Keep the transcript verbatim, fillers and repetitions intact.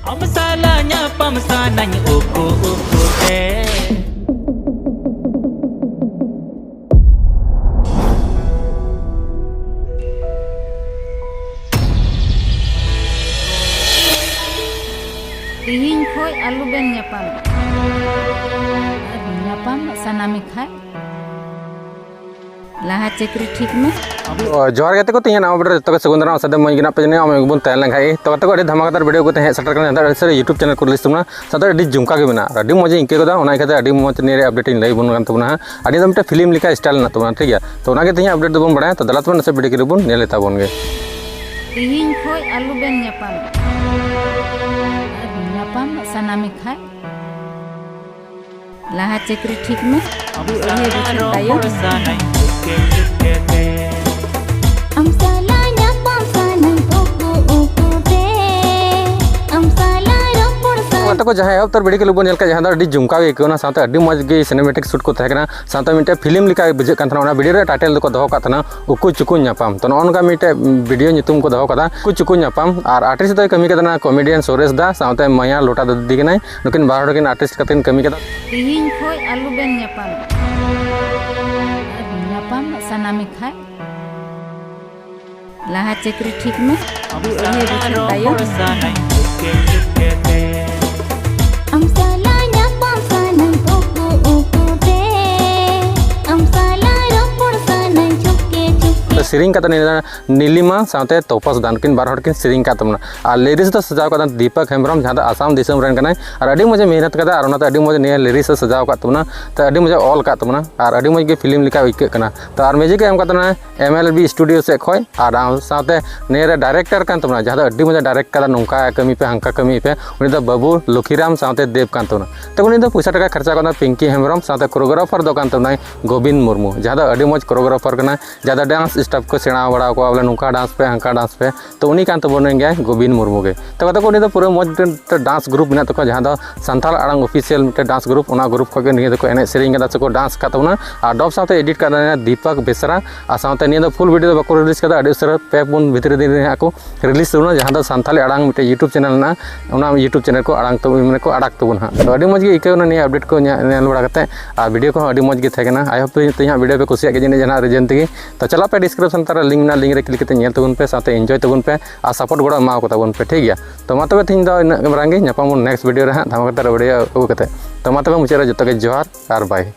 ᱟᱢ ᱥᱟᱞᱟᱜ ᱧᱟᱯᱟᱢ ᱥᱟᱱᱟᱧ ᱩᱠᱩ ᱩᱠᱩ ᱛᱮ᱾ ᱛᱤᱦᱤᱧ ᱠᱷᱚᱡ ᱟᱞᱚᱵᱮᱱ ᱧᱟᱯᱟᱢ᱾ ᱧᱟᱯᱟᱢ ᱥᱟᱱᱟ ᱢᱮ ᱠᱷᱟᱡ ᱞᱟᱦᱟ ᱪᱟᱹᱠᱨᱤ ᱴᱷᱤᱠ ᱢᱮ᱾ ᱚ, ᱡᱚᱦᱟᱨ ᱜᱟᱛᱮ ᱠᱚ, ᱛᱮᱦᱮᱧ ᱱᱟᱣᱟ video ᱨᱮ ᱡᱚᱛᱚ ᱜᱮ ᱥᱟᱹᱜᱩᱱ ᱫᱟᱨᱟᱢ᱾ ᱟᱥᱟ ᱫᱚ ᱢᱚᱡᱽ ᱜᱮ ᱢᱮᱱᱟᱜ ᱯᱮ ᱡᱟᱹᱱᱤᱡ, ᱟᱢ ᱜᱮᱵᱚᱱ ᱛᱟᱦᱮᱸ ᱞᱮᱱ ᱠᱷᱟᱡ ᱜᱮ᱾ ᱛᱚ ᱜᱟᱛᱮ ᱠᱚ, ᱟᱹᱰᱤ ᱫᱷᱟᱢᱟᱠᱟᱫᱟᱨ video ᱠᱚᱛᱮ ᱦᱮᱡ ᱥᱮᱴᱮᱨ ᱠᱟᱱᱟ ᱡᱟᱦᱟᱸ ᱫᱚ ᱟᱹᱰᱤ ᱥᱟᱹᱨᱤ YouTube channel ᱠᱚ release ᱛᱟᱵᱚᱱᱟ᱾ ᱥᱟᱶᱛᱮ ᱟᱹᱰᱤ ᱡᱚᱢᱠᱟ ᱜᱮ ᱢᱮᱱᱟᱜᱼᱟ, ᱟᱹᱰᱤ ᱢᱚᱡᱽ ᱤᱧ ᱟᱹᱭᱠᱟᱹᱣ ᱠᱮᱫᱟ, ᱚᱱᱟ ᱤᱭᱠᱟᱹᱛᱮ ᱟᱹᱰᱤ ᱢᱚᱡᱽ ᱱᱤᱭᱟᱹ ᱨᱮ update ᱤᱧ ᱞᱟᱹᱭ ᱟᱵᱚᱱ ᱠᱟᱱ ᱛᱟᱵᱚᱱᱟ ᱦᱟᱸᱜ᱾ ᱟᱹᱰᱤ ᱫᱚ ᱢᱤᱫᱴᱮᱱ film ᱞᱮᱠᱟ style ᱢᱮᱱᱟᱜ ᱛᱟᱵᱚᱱᱟ, ᱴᱷᱤᱠ ᱜᱮᱭᱟ᱾ ᱛᱚ ᱚᱱᱟᱜᱮ ᱛᱮᱦᱮᱧ update ᱫᱚᱵᱚᱱ ᱵᱟᱲᱟᱭᱟ᱾ ᱛᱚ ᱫᱮᱞᱟ ᱛᱚᱵᱮ ᱱᱟᱥᱮ video ᱠᱚ ᱵᱚᱱ ᱧᱮᱞ ᱛᱟᱵᱚᱱ ᱜᱮ᱾ ᱛᱤᱦᱤᱧ ᱠᱷᱚᱡ ᱟᱞᱚᱵᱮᱱ ᱧᱟᱯᱟᱢ᱾ ᱧᱟᱯᱟᱢ ᱥᱟᱱᱟ ᱢᱮ ᱠᱷᱟᱡ ᱞᱟᱦᱟ ᱪᱟᱹᱠᱨᱤ ᱴᱷᱤᱠ ᱢᱮ᱾ ᱟᱹᱰᱤ ᱟᱹᱲᱤᱭᱟᱹ ᱵᱩᱡᱷᱟᱹᱣ ᱛᱟᱭᱚᱢ᱾ ᱟᱢ ᱥᱟᱞᱟᱜ ᱧᱟᱯᱟᱢ ᱥᱟᱱᱟᱧ ᱩᱠᱩ ᱩᱠᱩ ᱛᱮ᱾ ᱟᱢ ᱥᱟᱞᱟᱜ ᱨᱚᱯᱚᱲ ᱥᱟᱱᱟᱧ᱾ ᱜᱟᱛᱮ ᱠᱚ, ᱡᱟᱦᱟᱸ ᱮᱦᱚᱵ ᱩᱛᱟᱹᱨ video clip ᱵᱚᱱ ᱧᱮᱞ ᱠᱮᱫ, ᱡᱟᱦᱟᱸ ᱫᱚ ᱟᱹᱰᱤ ᱡᱚᱢᱠᱟᱣ ᱜᱮ ᱟᱹᱭᱠᱟᱹᱣ ᱮᱱᱟ, ᱥᱟᱶᱛᱮ ᱟᱹᱰᱤ ᱢᱚᱡᱽ ᱜᱮ cinematic shoot ᱠᱚ ᱛᱟᱦᱮᱸ ᱠᱟᱱᱟ, ᱥᱟᱶᱛᱮ ᱢᱤᱫᱴᱮᱱ film ᱞᱮᱠᱟ ᱵᱩᱡᱷᱟᱹᱜ ᱠᱟᱱ ᱛᱟᱦᱮᱱᱟ᱾ ᱚᱱᱟ video ᱨᱮ title ᱫᱚᱠᱚ ᱫᱚᱦᱚ ᱠᱟᱜ ᱛᱟᱦᱮᱱᱟ ᱩᱠᱩ ᱪᱩᱠᱩ ᱧᱟᱯᱟᱢ᱾ ᱛᱚ ᱱᱚᱜᱼᱚ ᱱᱚᱝᱠᱟ ᱢᱤᱫᱴᱮᱱ video ᱧᱩᱛᱩᱢ ᱠᱚ ᱫᱚᱦᱚ ᱠᱟᱫᱟ, ᱩᱠᱩ ᱪᱩᱠᱩ ᱧᱟᱯᱟᱢ᱾ ᱟᱨ artist ᱫᱚᱭ ᱠᱟᱹᱢᱤ ᱠᱟᱫᱟ ᱱᱟ comedian ᱥᱩᱨᱮᱥ ᱫᱟ, ᱥᱟᱶᱛᱮ ᱢᱟᱭᱟ ᱞᱚᱴᱟ ᱫᱤᱫᱤ ᱠᱟᱱᱟᱭ᱾ ᱱᱩᱠᱤᱱ ᱵᱟᱨ ᱦᱚᱲ ᱠᱤᱱ artist ᱠᱟᱛᱮ ᱠᱤᱱ ᱠᱟᱹᱢᱤ ᱠᱟᱫᱟ᱾ ᱛᱤᱦᱤᱧ ᱠᱷᱚᱡ ᱟᱞᱚᱵᱮᱱ ᱧᱟᱯᱟᱢ᱾ ᱧᱟᱯᱟᱢ ᱥᱟᱱᱟ ᱢᱮ ᱠᱷᱟᱡ ᱞᱟᱦᱟ ᱪᱟᱹᱠᱨᱤ ᱴᱷᱤᱠ ᱢᱮ᱾ ᱟᱹᱰᱤ ᱟᱹᱲᱤᱭᱟᱹ ᱵᱩᱡᱷᱟᱹᱣ ᱛᱟᱭᱚᱢ᱾ ᱟᱢ ᱥᱟᱞᱟᱜ ᱧᱟᱯᱟᱢ ᱥᱟᱱᱟᱧ ᱩᱠᱩ ᱩᱠᱩ ᱛᱮ᱾ ᱟᱢ ᱥᱟᱞᱟᱜ ᱨᱚᱯᱚᱲ ᱥᱟᱱᱟᱧ ᱪᱷᱩᱯᱠᱮ ᱪᱷᱩᱯᱠᱮ᱾ ᱥᱮᱨᱮᱧ ᱠᱟᱫᱟ ᱱᱤᱭᱟᱹ ᱱᱤᱞᱤᱢᱟ ᱥᱟᱶᱛᱮ ᱛᱚᱯᱚᱥ ᱫᱟ, ᱱᱩᱠᱤᱱ ᱵᱟᱨ ᱦᱚᱲ ᱠᱤᱱ ᱥᱮᱨᱮᱧ ᱠᱟᱫ ᱛᱟᱵᱚᱱᱟ᱾ ᱟᱨ lyrics ᱫᱚ ᱥᱟᱡᱟᱣ ᱠᱟᱫᱟ ᱫᱤᱯᱚᱠ ᱦᱮᱢᱵᱨᱚᱢ, ᱡᱟᱦᱟᱸ ᱫᱚ ᱟᱥᱟᱢ ᱫᱤᱥᱚᱢ ᱨᱮᱱ ᱠᱟᱱᱟᱭ᱾ ᱟᱨ ᱟᱹᱰᱤ ᱢᱚᱡᱽ ᱮ ᱢᱮᱦᱱᱚᱛ ᱠᱟᱫᱟ, ᱟᱨ ᱚᱱᱟᱛᱮ ᱟᱹᱰᱤ ᱢᱚᱡᱽ ᱱᱤᱭᱟᱹ lyrics ᱮ ᱥᱟᱡᱟᱣ ᱠᱟᱫ ᱛᱟᱵᱚᱱᱟ, ᱛᱚ ᱟᱹᱰᱤ ᱢᱚᱡᱽ ᱮ ᱚᱞ ᱠᱟᱫ ᱛᱟᱵᱚᱱᱟ, ᱟᱨ ᱟᱹᱰᱤ ᱢᱚᱡᱽ ᱜᱮ film ᱞᱮᱠᱟ ᱟᱹᱭᱠᱟᱹᱜ ᱠᱟᱱᱟ᱾ ᱛᱚ ᱟᱨ music ᱮ ᱮᱢ ᱠᱟᱫ ᱛᱟᱵᱚᱱᱟ M L B studio ᱥᱮᱫ ᱠᱷᱚᱡ, ᱟᱨ ᱥᱟᱶᱛᱮ ᱱᱤᱭᱟᱹ ᱨᱮ director ᱠᱟᱱ ᱛᱟᱵᱚᱱᱟ, ᱡᱟᱦᱟᱸ ᱫᱚ ᱟᱹᱰᱤ ᱢᱚᱡᱽ ᱮ direct ᱠᱟᱫᱟ, ᱱᱚᱝᱠᱟ ᱠᱟᱹᱢᱤ ᱯᱮ, ᱦᱟᱝᱠᱟ ᱠᱟᱹᱢᱤ ᱯᱮ, ᱩᱱᱤ ᱫᱚ ᱵᱟᱹᱵᱩ ᱞᱚᱠᱷᱤᱨᱟᱢ ᱥᱟᱶᱛᱮ ᱫᱮᱵ ᱠᱟᱱ ᱛᱟᱵᱚᱱᱟ᱾ ᱛᱚ ᱩᱱᱤ ᱫᱚ ᱯᱚᱭᱥᱟ ᱴᱟᱠᱟ ᱠᱷᱚᱨᱪᱟ ᱠᱟᱱᱟ ᱯᱤᱝᱠᱤ ᱦᱮᱢᱵᱨᱚᱢ, ᱥᱟᱶᱛᱮ choreographer ᱫᱚ ᱠᱟᱱ ᱛᱟᱵᱚᱱᱟᱭ ᱜᱳᱵᱤᱱ ᱢᱩᱨᱢᱩ, ᱡᱟᱦᱟᱸ ᱫᱚ ᱟᱹᱰᱤ ᱢᱚᱡᱽ choreographer ᱠᱟᱱᱟᱭ, ᱡᱟᱦᱟᱸ ᱫᱚ dance step ᱠᱚ ᱥᱮᱬᱟ ᱵᱟᱲᱟ ᱟᱠᱚᱣᱟ, ᱵᱚᱞᱮ ᱱᱚᱝᱠᱟ ᱰᱟᱱᱥ ᱯᱮ, ᱦᱟᱱᱠᱟ ᱰᱟᱱᱥ ᱯᱮ᱾ ᱛᱚ ᱩᱱᱤ ᱠᱟᱱ ᱛᱟᱵᱚᱱ ᱜᱮᱭᱟᱭ ᱜᱳᱵᱤᱱ ᱢᱩᱨᱢᱩ ᱜᱮ᱾ ᱛᱚ ᱜᱟᱛᱮ ᱠᱚ, ᱩᱱᱤ ᱫᱚ ᱯᱩᱨᱟᱹ ᱢᱚᱡᱽ ᱢᱤᱫᱴᱮᱱ ᱰᱟᱱᱥ ᱜᱨᱩᱯ ᱢᱮᱱᱟᱜ ᱛᱟᱠᱚᱣᱟ, ᱡᱟᱦᱟᱸ ᱫᱚ ᱥᱟᱱᱛᱟᱲ ᱟᱲᱟᱝ ᱚᱯᱷᱤᱥᱤᱭᱟᱞ ᱢᱤᱫᱴᱮᱱ ᱰᱟᱱᱥ ᱜᱨᱩᱯ, ᱚᱱᱟ ᱜᱨᱩᱯ ᱠᱷᱚᱱ ᱜᱮ ᱱᱤᱭᱟᱹ ᱫᱚᱠᱚ ᱮᱱᱮᱡ ᱥᱮᱨᱮᱧ ᱠᱟᱫᱟ ᱥᱮᱠᱚ ᱰᱟᱱᱥ ᱠᱟᱫ ᱛᱟᱵᱚᱱᱟ᱾ ᱟᱨ ᱰᱚᱵ ᱥᱟᱶᱛᱮ ᱮᱰᱤᱴ ᱠᱟᱫ ᱛᱟᱵᱚᱱᱟ ᱫᱤᱯᱚᱠ ᱵᱮᱥᱨᱟ᱾ ᱟᱨ ᱥᱟᱶᱛᱮ ᱱᱤᱭᱟᱹ ᱫᱚ ᱯᱷᱩᱞ ᱵᱷᱤᱰᱤᱭᱳ ᱫᱚ ᱵᱟᱠᱚ ᱨᱤᱞᱤᱡᱽ ᱠᱟᱫᱟ, ᱟᱹᱰᱤ ᱩᱥᱟᱹᱨᱟ ᱯᱮ ᱯᱩᱱ ᱵᱷᱤᱛᱨᱤ ᱫᱤᱱ ᱨᱮ ᱦᱟᱸᱜ ᱠᱚ ᱨᱤᱞᱤᱡᱽ ᱛᱟᱵᱚᱱᱟ, ᱡᱟᱦᱟᱸ ᱫᱚ ᱥᱟᱱᱛᱟᱲᱤ ᱟᱲᱟᱝ ᱢᱤᱫᱴᱮᱱ YouTube ᱪᱮᱱᱮᱞ ᱢᱮᱱᱟᱜᱼᱟ, ᱚᱱᱟ YouTube ᱪᱮᱱᱮᱞ ᱠᱚ ᱟᱲᱟᱝ ᱛᱟᱵᱚᱱ, ᱢᱟᱱᱮ ᱠᱚ ᱟᱲᱟᱜ ᱛᱟᱵᱚᱱ ᱦᱟᱸᱜ᱾ ᱛᱚ ᱟᱹᱰᱤ ᱢᱚᱡᱽ ᱜᱮ ᱟᱹᱭᱠᱟᱹᱣ ᱮᱱᱟ ᱱᱤᱭᱟᱹ ᱟᱯᱰᱮᱴ ᱠᱚ ᱧᱮ-, ᱧᱮᱞ ᱵᱟᱲᱟ ᱠᱟᱛᱮ, ᱟᱨ ᱵᱷᱤᱰᱤᱭᱳ ᱠᱚᱦᱚᱸ ᱟᱹᱰᱤ ᱢᱚᱡᱽ ᱜᱮ ᱛᱟᱦᱮᱸ ᱠᱟᱱᱟ᱾ I hope ᱛᱮᱦᱮᱧᱟᱜ ᱵᱷᱤᱰᱤᱭᱳ ᱯᱮ ᱠᱩᱥᱤᱭᱟᱜ ᱜᱮᱭᱟ ᱡᱟᱹᱱᱤᱡ ᱡᱟᱦᱟᱱᱟᱜ ᱨᱤᱡᱮᱱ ᱛᱮᱜᱮ᱾ ᱛᱚ ᱪᱟᱞᱟᱜ ᱯᱮ, ᱰᱤᱥᱠᱨᱤᱯᱥᱚᱱ ᱛᱟᱞᱟ ᱞᱤᱝᱠ ᱢᱮᱱᱟᱜᱼᱟ, ᱞᱤᱝᱠ ᱨᱮ ᱠᱞᱤᱠ ᱠᱟᱛᱮ ᱧᱮᱞ ᱛᱟᱵᱚᱱ ᱯᱮ, ᱥᱟᱶᱛᱮ ᱮᱱᱡᱚᱭ ᱛᱟᱵᱚᱱ ᱯᱮ ᱟᱨ ᱥᱟᱯᱳᱨᱴ ᱜᱚᱲᱚ ᱮᱢᱟ ᱠᱚ ᱛᱟᱵᱚᱱ ᱯᱮ, ᱴᱷᱤᱠ ᱜᱮᱭᱟ? ᱛᱚ ᱢᱟ ᱛᱚᱵᱮ ᱛᱮᱦᱮᱧ ᱫᱚ ᱤᱱᱟᱹᱜ ᱜᱮ ᱢᱟᱨᱟᱝ ᱜᱮ, ᱧᱟᱯᱟᱢ ᱵᱚᱱ ᱱᱮᱠᱥᱴ ᱵᱷᱤᱰᱤᱭᱳ ᱨᱮ ᱦᱟᱸᱜ ᱫᱷᱟᱢᱟᱠᱟᱫᱟᱨ ᱵᱷᱤᱰᱤᱭᱳ ᱟᱹᱜᱩ ᱠᱟᱛᱮ᱾ ᱛᱚ ᱢᱟ ᱛᱚᱵᱮ ᱢᱩᱪᱟᱹᱫ ᱨᱮ ᱡᱚᱛᱚ ᱜᱮ ᱡᱚᱦᱟᱨ ᱟᱨ ᱵᱟᱭ᱾